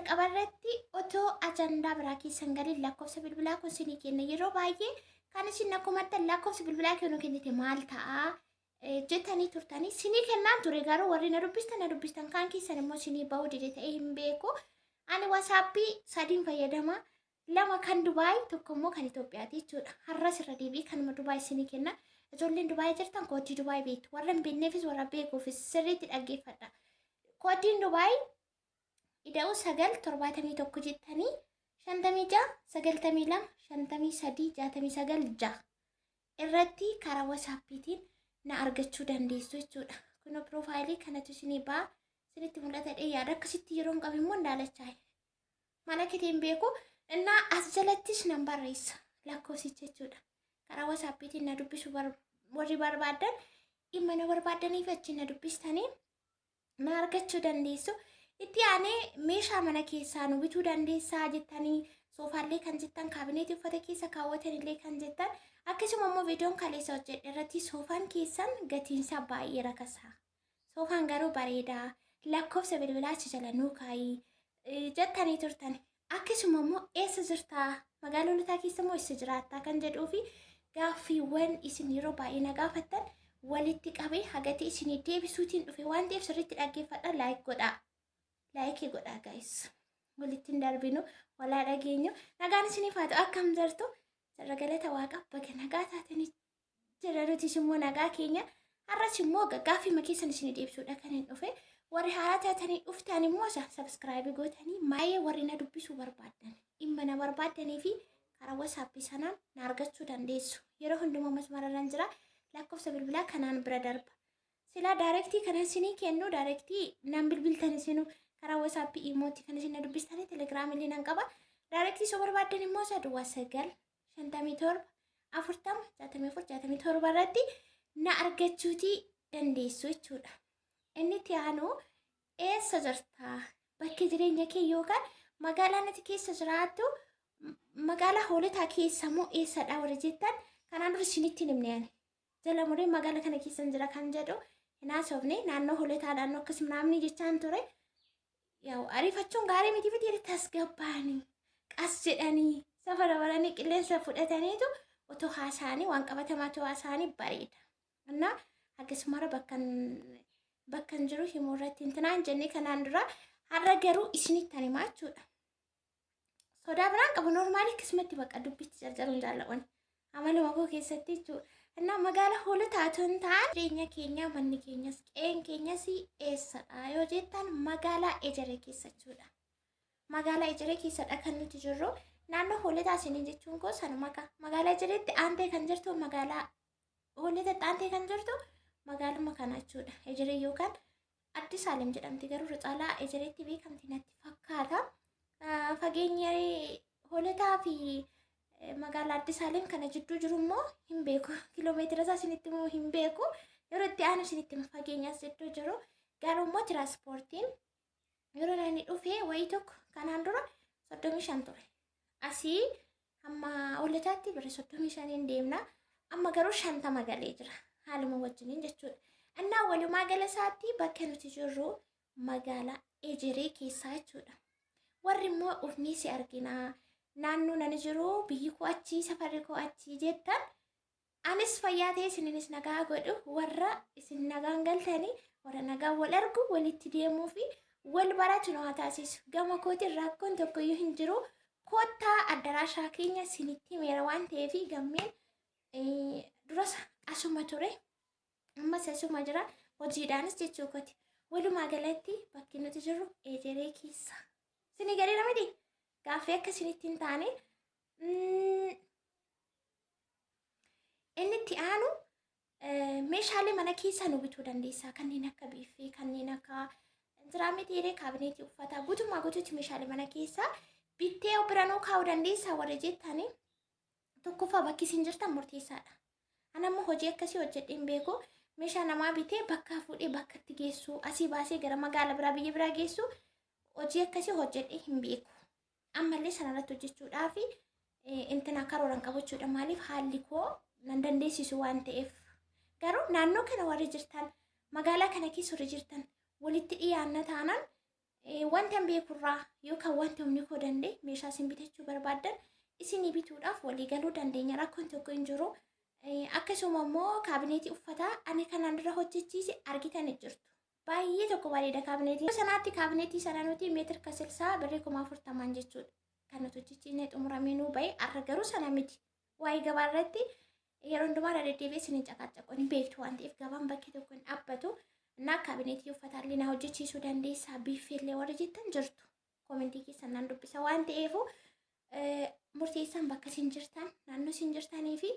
Jalqaba irratti otoo ajandaa biraa keessan galiin lakkoofsa bilbilaa kun isinii kenna. Yeroo baay'ee kan isin akkumattan lakkoofsa bilbilaa kennu kennite maal ta'a jettanii turtanii isinii kennaan ture, garuu warri na dubbistan na dubbistan, kaan keessan immoo isinii ba'uu dide ta'ee hin beeku. Ani WhatsAppii sadiin fayyadama. Lama kan Dubaay, tokko immoo kan Itoophiyaati jechuudha. Har'as irra deebi'ee kanuma Dubaay isinii kenna. Ijoolleen Dubaay jirtan kooddii Dubaay beektu. Warra hin beekneefis warra beekuufis sirriitti dhaggeeffadha. Kooddiin Dubaay ida'uu 9 71 jettanii 56 92 53 69 6 irratti karaa WhatsAppiitiin na argachuu dandeessu jechuudha. Kunoo piroofaayilii kanatu isinii ba'a. Isinitti mul'ata dhee yaada akkasitti yeroo hin qabu immoo ndaalachaa. Maal akka ta'e hin beeku. Innaa as jalattis nan barreessa lakkoofsicha jechuudha. Karaa WhatsAppiitiin na dubbisu warri barbaadan, dhimma na barbaaddaniif achi na dubbistanii na argachuu dandeessu. Itti aanee meeshaa mana keessaa nu bituu dandeessaa jettanii, soofaallee kan jettan, kaabineetii uffata keessa kaawwatanillee kan jettan, akkasuma immoo viidiyoon kaleessa hojjedhe irratti soofaan keessan gatiinsaa baay'ee rakasaa. Soofaan garuu bareedaa, lakkoofsa bilbilaa achi jala nuu kaayii jettanii turtan. Akkasuma immoo eessa jirtaa, magaalaa Hoolotaa keessa immoo eessa jiraattaa kan jedhuu fi gaaffiiwwan isin yeroo baay'ee na gaafattan walitti qabee hagati isinii deebisuutiin dhufe waan ta'eef sirriitti dhaggeeffadha, like godhaa. Like godhaa guys. Walitti hin darbinu, walaa dhageenyu. Nagaan isiniif haa ta'u, akkam jirtu? Sirra galata Waaqa, baga nagaa taatanii jira, nutis immoo nagaa keenya. Har'as immoo gaaffii keessan isinii deebisuudha kan hin dhufe. Warri haaraa taatanii dhuftan immoo isa subscribe gootanii, maayee warri na dubbisuu barbaaddan, dhimma na barbaaddanii fi karaa WhatsAppii sanaan na argachuu dandeessu. Yeroo hundumaa masmararran jira. Lakkoofsa bilbilaa kanaan bira darba. Silaa direct kana isinii kennu, direct nan bilbiltan, isinu karaa WhatsAppii, IMOtti kan isin na dubbistanii, Telegramii illee nan qaba. Direct soo barbaaddan immoo isa duwwaa 9 57 40 64 67 irratti na argachuutii dandeessu jechuudha. Inni itti aanu eessa jirta? Bakki jireenya kee yookaan magaalaa ati keessa jiraattu magaalaa Hoolotaa keessa moo eessadha warri jettan, kanaan dura isinitti hin himne ani. Jala muree magaalaa kana keessa jira kan jedhu hin haasofne, naannoo Hoolotaa, naannoo akkas naamni jechaan ture. Yaa'u ariifachuun gaarii miti miti, tasgabbaanii qas jedhanii safara baranii qilleensa fudhataniitu otoo haasa'anii, waan qabatamaa otoo haasa'anii bareeda. Innaa akkasumara bakkan jiru himuu irratti intinaan jennee kanaan dura, har'a garuu isinitti himaa jechuudha. Sodaa biraan qabu, normal akkasumatti bakka dubbitti jarjaruun jaalladhan. Amaluma koo keessatti jechuudha. Innaa magaala Hoolotaa otoo hin taane, jireenya keenya, manni keenyas qe'een keenyas eessadha yoo jettan, magaalaa Ejeree keessa jechuudha. Magaalaa Ejeree keessadha kan nuti jirru. Naannoo Hoolotaa isiniin jechuun koo sanuma ka. Magaalaa Ejereetti aantee kan jirtu, magaalaa Hoolotatti aantee kan jirtu magaaluma kana jechuudha. Ejeree yookaan Addis Alem jedhamti, garuu irra caalaa Ejereetti beekamti natti fakkaata. Fageenyi Hoolotaa fi magaalaa Addis Alem kana jidduu jiru immoo hin beeku. Kiloomeetira isaa isinitti immoo hin beeku. Yeroo itti aanu isinitti hima fageenyaas jidduu jiru. Garuu immoo tiraanspoortiin yeroo inni dhufee wayii tokko kanaan dura 35 ture. Asii hamma Hoolotaatti birri 35n deemna. Amma garuu 50 galee jira. Haaluma wajjiniin jechuudha. Innaa walumaa gala isaatti bakka nuti jirru magaalaa Ejeree keessaa jechuudha. Warri immoo ufnii si arginaa, naannoo nani jiru, biyyi koo achii, safarri koo achii jettan, anis fayyaa ta'e isininis nagaa godhu, warra isin nagaan galtanii warra nagaan wal argu, walitti deemuu fi wal baratu nu haa taasisu. Gama kootiin rakkoon tokkoyyuu hin jiru. Kottaa, addaraashaa keenya isinitti himeera waan ta'eef, gammeen duras asuma ture. Ammas asuma jira, hojiidhaanis jechuu kooti. Walumaa galatti bakki nuti jirru Ejeree keessa. Isinii galeera miti? Gaaffii akka isinitti hin taane. Inni itti aanu meeshaalee mana keessaa nu bituu dandeessaa, kanneen akka biiffee, kanneen akka jiraa mitiiree, kaabineetii uffataa, guutummaa guutuutti meeshaalee mana keessaa bittee biranuu kaa'uu dandeessaa warri jettanii, tokkoffaa bakki isin jirtan murteessaadha. Ani ammoo hojii akkasii hojjedhee hin beeku. Meeshaa namaa bitee bakka fuudhee bakkatti geessu, asii baasee gara magaala biraa, biyya biraa geessu, hojii akkasii hojjedhee hin beeku. Ammallee sanarratti hojjechuudhaaf intina karooran qabu jechuudha. Maaliif, haalli koo nan dandeessisu waan ta'eef. Garuu naannoo kana warri jirtan, magaalaa kana keessa warri jirtan, walitti dhiyaanna taanaan Wanta beekurraa yookaan wanta humni koo danda'e meeshaa isin bitachuu barbaaddan isinii bituudhaaf walii galuu dandeenya. Rakkoon tokko hin jiru. Akkasuma immoo kaabineetii uffataa ani kanaan dura hojjechiise argitanii jirtu. Baay'ee tokko bareeda kaabineetii. Sanaatti kaabineetii sana nuti meetira kasilsaa birrii 40,000 jechuudha. Kan nuti hojjechiisnee xumuramee nuu bahe har'a garuu sana miti. Waa'ee gabaa irratti yeroo hundumaa irra deddeebi'ee isin caqaacaquu hin beektu waan ta'eef gabaan bakkee tokko hin dhaabbatu. Innaa kaabineetii uffataallee na hojjechiisuu dandeessaa biiffeellee warra jettan jirtu. Koomentii keessan naan dubbisa waan ta'eefu murteessaan bakka isin jirtan naannoo isin jirtanii fi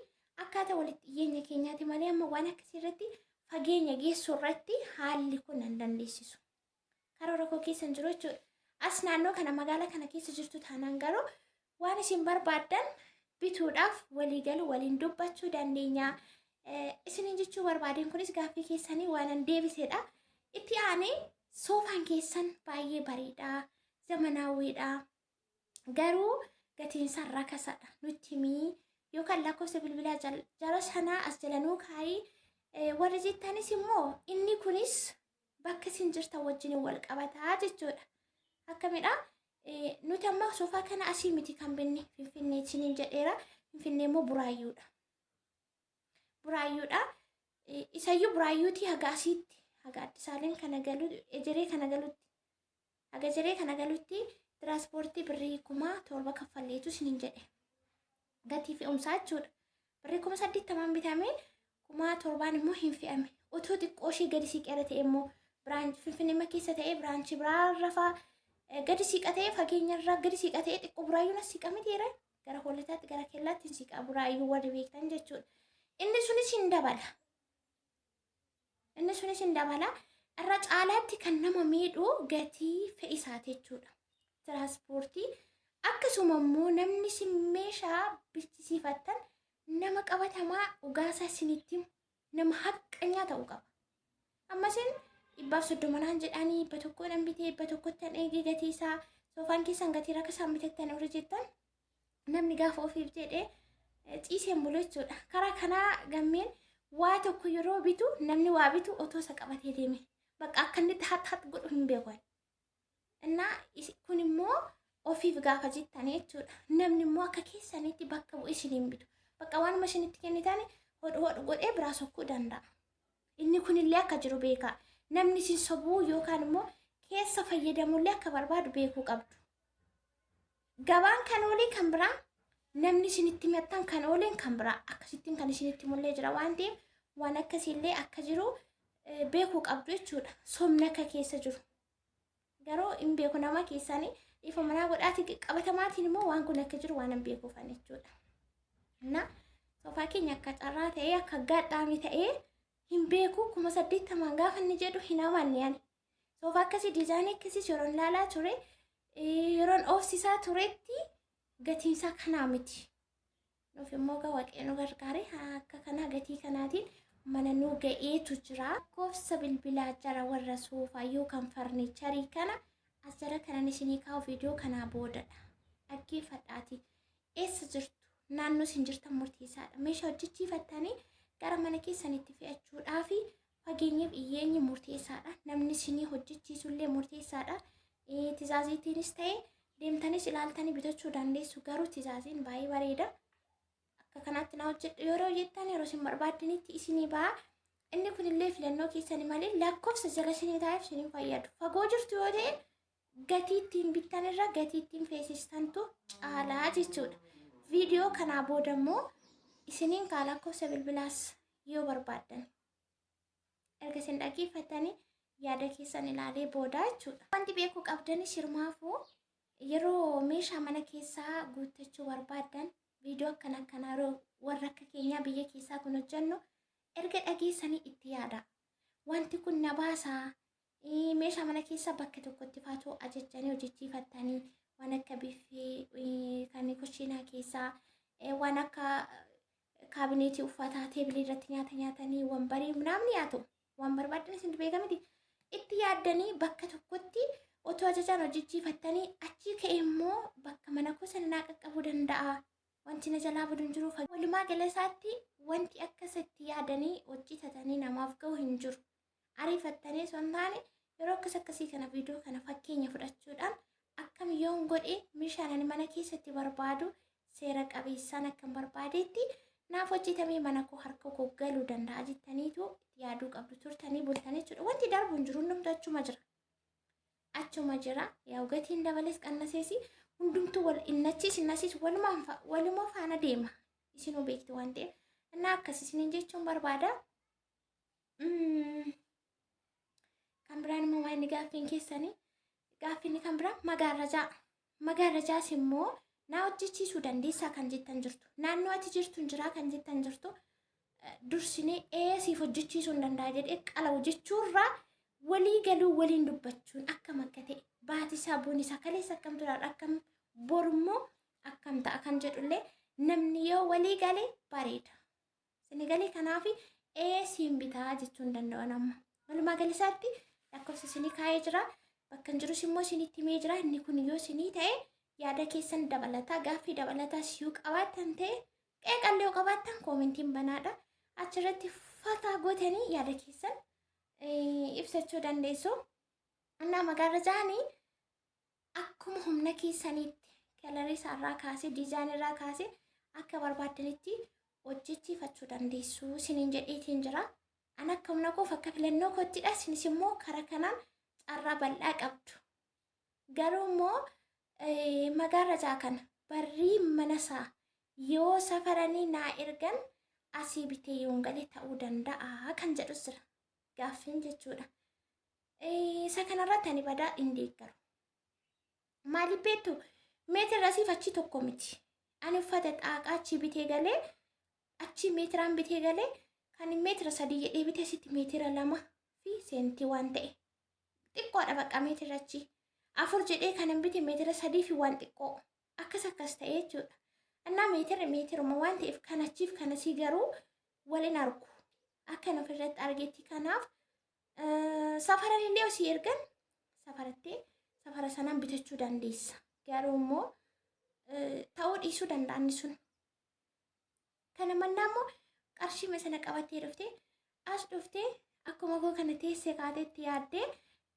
akkaataa walitti dhiyeenya keenyaati malee amma waan akkasii irratti fageenya geessuu irratti haalli kun nan dandeessisu. Karoora koo keessa hin jiru jechuudha. As naannoo kana magaalaa kana keessa jirtu taanaan garuu waan isin barbaaddan bituudhaaf waliigaluu waliin dubbachuu dandeenya. Isiniin jechuu barbaadeen kunis gaaffii keessanii waan an deebisedha. Itti aanee soofaan keessan baay'ee bareedaa, zamanaawwiidha. Garuu gatiin isaa rakasadha. Nutti himii yookaan lakkoofsa bilbilaa jara sanaa as jalanuu kaayii warri jettanis immoo inni kunis bakka isin jirtan wajjin wal qabataa jechuudha. Akkamidha? Nuti amma soofaa kana asii miti kan binne Finfinnee isiniin jedheera. Finfinnee immoo Buraayyuudha. Buraayyuudha. Isayyuu Buraayyuutii haga asiitti haga Addisaaleen kana galu ejeree kana galutti haga ejeree kana galutti tiraanspoortii birrii 7,000 kaffalleetu isiniin jedhe. Gatii fe'umsaa jechuudha. Birrii 80,000 bitamee 7,000 immoo hin fe'ame. Otoo xiqqoo ishee gadi siqeera ta'e immoo biraanchii Finfinnee keessa ta'ee biraanchii biraa rafaa gadi siqa ta'e fageenyarraa gadi siqa ta'e xiqqoo Buraayyuun as siqa mitiire gara Hoolataatti gara Kellaatti hin siqa Buraayyuu warri beektan jechuudha. Inni sunis hin dabala. Inni sunis hin dabala. Irra caalaatti kan nama miidhu gatii fe'isaati jechuudha. Tiraanspoortii akkasuma immoo namni isin meeshaa bichisiifattan nama qabatamaa dhugaasaa isinitti himu nama haqqanyaa ta'uu qaba. Amma isin 130 naan jedhanii 100 nan bitee 100tti an eegee gatii isaa soofaan keessan gatii rakasaan bitattan warri jettan namni gaafa ofiif jedhee ciiseen bulu jechuudha. Karaa kanaa gammeen waa tokko yeroo bitu namni waa bitu otoo isa qabatee deeme bakka akka inni itti hat hat godhu hin beeku. Innaa kun immoo ofiif gaafa jettanii jechuudha. Namni immoo akka keessanitti bakka bu'ee isin hin bitu. Bakka waanuma isinitti kennitan hodhu hodhu godhee biraa sokkuu danda'a. Inni kunillee akka jiru beekaa. Namni isin sobuu yookaan immoo keessa fayyadamullee akka barbaadu beekuu qabdu. Gabaan kan oolee kan biraa namni isinitti maxxan kan ooleen kan biraa akkasittiin kan isinitti mul'ee jira waan ta'eef waan akkasiillee akka jiru beekuu qabdu jechuudha. Sobni akka keessa jiru. Garuu hin beeku nama keessanii dhiifa manaa godhaati qabatamaatiin immoo waan kun akka jiru waan hin beekuufan jechuudha. Na soofaa keenya akka carraa ta'ee akka gaadhaami ta'ee hin beeku 80,000 gaafa inni jedhu hin amanne ani. Soofaa akkasii diizaayinii akkasiis yeroon ilaalaa ture yeroon oofsisaa turetti gatiinsaa kanaa miti. Nuuf immoo gaa Waaqayyo nu gargaare akka kanaa gatii kanaatiin mana nu ga'eetu jira. Lakkoofsa bilbilaa jara warra soofaa yookaan farniicharii kana as jara kanan isinii kaa'u viidiyoo kanaa boodadha. Dhaggeeffadhaati. Eessa jirtu? Naannoo isin jirtan murteessaadha. Meeshaa hojjechiifattanii gara mana keessanitti fe'achuudhaaf fageenyaaf iyyeenyi murteessaadha. Namni isinii hojjechiisullee murteessaadha. Tizaaziitiinis ta'e deemtanis ilaaltanii bitachuu dandeessu. Garuu tizaaziin baay'ee bareeda. Akka kanaatti na hojjedhu yeroo jettan yeroo isin barbaaddanitti isinii ba'a. Inni kunillee filannoo keessanii malee lakkoofsa jala isinii taa'eef isin fayyadu. Fagoo jirtu yoo ta'e gatii ittiin bittan irra gatii ittiin feesistantu caalaa jechuudha. Viidiyoo kanaa booda immoo isiniin kaa lakkoofsa bilbilaas yoo barbaaddan. Erga isin dhaggeeffattanii yaada keessan ilaalee booda jechuudha. Wanti beekuu qabdanis hirmaafuu yeroo meeshaa mana keessaa guuttachuu barbaaddan viidiyoo akkana akkanaa yeroo warra akka keenyaa biyya keessaa kun hojjennu erga dhageessanii itti yaada. Wanti kun na baasaa meeshaa mana keessaa bakka tokkotti faatoo ajajjanii hojjechiifattanii waan akka biffee kan kushiinaa keessaa waan akka kaabineetii uffataa teebilii irratti nyaata nyaatanii wambarii namni haa ta'u waan barbaadan isin beekamiti itti yaaddanii bakka tokkotti otoo ajajaan hojjechiifattanii achii ka'e immoo bakka mana koo sana naa qaqqabuu danda'a. Wanti na jalaa badu hin jiru. Walumaa gala isaatti wanti akkasitti yaadanii hojjetatanii namaaf ga'u hin jiru. Ariifattanii osoo hin taane Yeroo akkas akkasii kana viidiyoo kana fakkeenya fudhachuudhaan akkam yoon godhe meeshaan ani mana keessatti barbaadu seera qabeessaan akkam barbaadetti naaf hojjetamee mana koo harka koo galuu danda'a jettaniitu itti yaaduu qabdu turtanii bultanii jechuudha. Wanti darbu hin jiru, hundumtu achuma jira. Achuma jira. Yaa gatiin dabales qannasees hundumtuu wal innachiis innasiis walumaa faana deema. Isinuu beektu waan ta'eef. Innaa akkas isiniin jechuun barbaada. Kan biraan immoo waan inni gaaffiin keessanii gaaffiin kan biraan magaarrajaa. Magaarrajaas immoo naa hojjechiisuu dandeessaa kan jettan jirtu. Naannoo ati jirtu hin jiraa kan jettan jirtu. Dursinee ee siif hojjechiisuu hin danda'a jedhee qala hojjechuurraa walii galuu waliin dubbachuun akkam akka ta'e baatisaa boonisaa kaleessa akkam turaadha akkam borummoo akkam ta'a kan jedhullee namni yoo walii gale bareeda. Isin galee kanaaf ee siin bitaa jechuu hin danda'u amma. Walumaa galisaatti lakkoofsa isinii kaa'ee jira. Bakka hin jirus immoo isinitti himee jira. Inni kun yoo isinii ta'e yaada keessan dabalataa gaaffii dabalataas yoo qabaattan ta'e qeeqallee yoo qabaattan koomentiin banaadha. Achirratti fataa gootanii yaada keessan ibsachuu dandeessu. Innaa magaarrajaanii akkuma humna keessaniitti kalarii isaarraa kaasee diizaayinii irraa kaasee akka barbaaddanitti hojjechiifachuu dandeessu isiniin jedheetiin jira. An akka humna koof akka filannoo koottidha. Isinis immoo karaa kanaan carraa bal'aa qabdu. Garuu immoo magaarrajaa kana barrii mana isaa yoo safaranii naa ergan asii bitee yoon gale ta'uu danda'a kan jedhus jira. Gaaffiin jechuudha. Isa kanarratti ani badaa hin deeggaru. Maaliif beektu? Meetirra asiif achi tokko miti. Ani uffata xaaqaa achii bitee galee achii meetiraan bitee galee kan meetira 3 jedhee bitee asitti meetira 2 fi seentii waan ta'e. Xiqqoodha bakka meetira achii. 4 jedhee kanan bite meetira 3 fi waan xiqqoo. Akkas akkas ta'e jechuudha. Innaa meetirri meetiruma waan ta'eef kan achiif kan asii garuu wal hin argu. Akkan ofirratti argetti kanaaf safaran illee osii ergan safarattee safara sanaan bitachuu dandeessa. Garuu immoo ta'uu dhiisuu danda'a inni sun. Kana mannaa immoo qarshii sana qabattee dhuftee as dhuftee akkuma koo kana teessee kaateetti yaaddee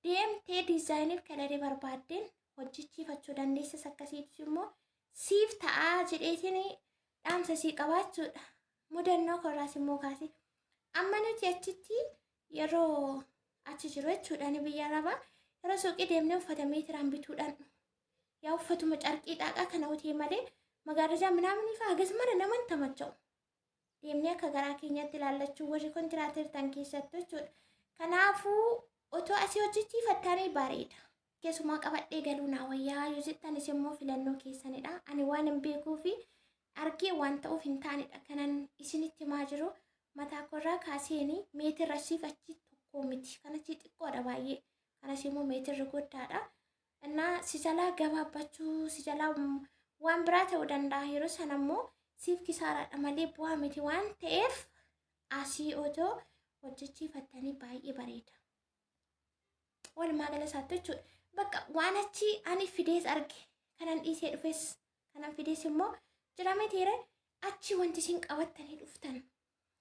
deemtee diizaayiniif kalarii barbaaddeen hojjechiifachuu dandeessas akkasiitis immoo siif ta'aa jedheetiin dhaamsa sii qabaachuudha. Mudannoo korraas immoo kaase. Amma nuti achitti yeroo achi jiru jechuudha ni biyya arabaa yeroo suuqii deemnee uffata meetiraan bituudhaan yaa uffatuma carqii xaaqaa kana utee malee magaarrajaa minaaminii fa'aa hagas mara naman tamacha'u. Deemnee akka garaa keenyatti ilaallachuu warri kontiraatirtan keessattuu jechuudha. Kanaafuu otoo asii hojjechiifattanii bareeda. Keessumaa qabadhee galuu naa wayyaa yoo jettanis immoo filannoo keessanidha. Ani waan hin beekuu fi argee waan ta'uuf hin taanedha kanan isinitti himaa jiru. Mataa koorraa kaaseeni meetirra asiif achi tokko miti. Kan achii xiqqoodha baay'ee. Kanas immoo meetirri guddaadha. Innaa si jalaa gabaabbachuu si jalaa waan biraa ta'uu danda'a. Yeroo sana immoo siif kisaaraadha malee bu'aa miti waan ta'eef asii otoo hojjechiifattanii baay'ee bareeda. Walumaa gala isaatti jechuudha. Bakka waan achii ani fidees arge kanan dhiisee dhufes kanan fidees immoo jira mitiire achi wanti isin qabattanii dhuftan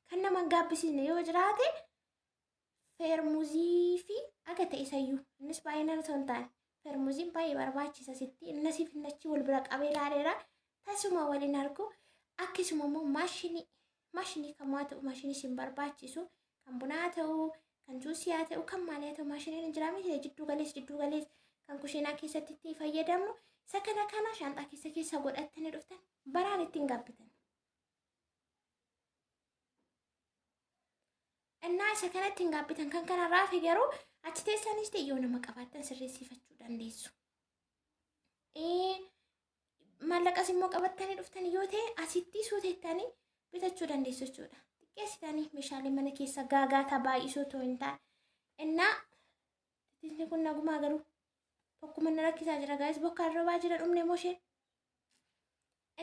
kan nama hin gaabbisiisne yoo jiraate feermuzii fi aga ta'e isayyuu innis baay'inaan osoo hin taane feermuziin baay'ee barbaachisa sitti innasiif innachi wal bira qabee ilaaleera tasuma waliin argu akkasuma immoo maashinii kan haa ta'u maashinii isin barbaachisu kan bunaa ta'u kan juusii haa ta'u kan maalii haa ta'u maashiniin hin jiraa miti jidduu galees kan kushiinaa keessatti itti fayyadamnu isa kana kana shaanxaa keessa keessa godhattanii dhuftan baraan ittiin gaabbitan. Innaa isa kana ittiin gaabbitan kan kana raafe garuu achi teessanis ta'e yoo nama qabaattan sirreessifachuu dandeessu. Maallaqas immoo qabattanii dhuftan yoo ta'e asitti suutettanii bitachuu dandeessu jechuudha. Xiqqeessitanii meeshaalee mana keessa gaagaataa baay'isuu otoo hin taane. Innaa titiisni kun nagumaa garuu tokkuma na rakkisaa jira gaa'is bokkaan roobaa jira dhumne immoo isheen.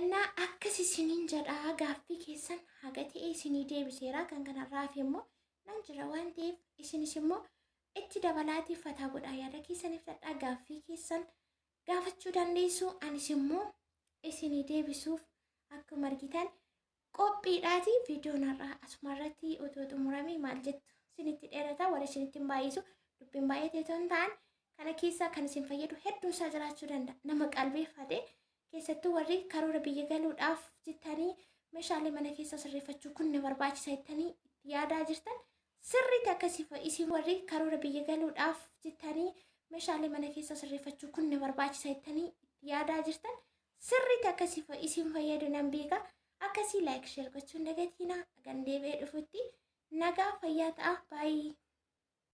Innaa akkas isiniin jedhaa gaaffii keessan haga ta'e isinii deebiseera kan kanarraa hafe immoo nan jira waan ta'eef isinis immoo itti dabalaatiif fataa godhaa yaada keessan ibsadhaa gaaffii keessan gaafachuu dandeessu anis immoo isinii deebisuuf akkuma argitan qophiidhaati viidiyoon har'aa asuma irratti otoo xumurame maal jettu isinitti dheerata warri isinitti hin baay'isu Dubbiin baay'atee otoo hin ta'an kana keessaa kan isin fayyadu hedduun isaa jiraachuu danda'a. Nama qalbeeffate, keessattuu warri karoora biyya galuudhaaf jettanii meeshaalee mana keessa sirreeffachuu kun na barbaachisa jettanii itti yaadaa jirtan, sirriitti akkasii isin warri karoora biyya galuudhaaf jettanii meeshaalee mana keessa sirreeffachuu kun na barbaachisa jettanii itti yaadaa jirtan, sirriitti akkasii isin fayyadu nan beeka. Akkasii like, share gochuun dagatiina. Gandee ba'ee dhufutti nagaa fayyaa ta'a. Baay'ee.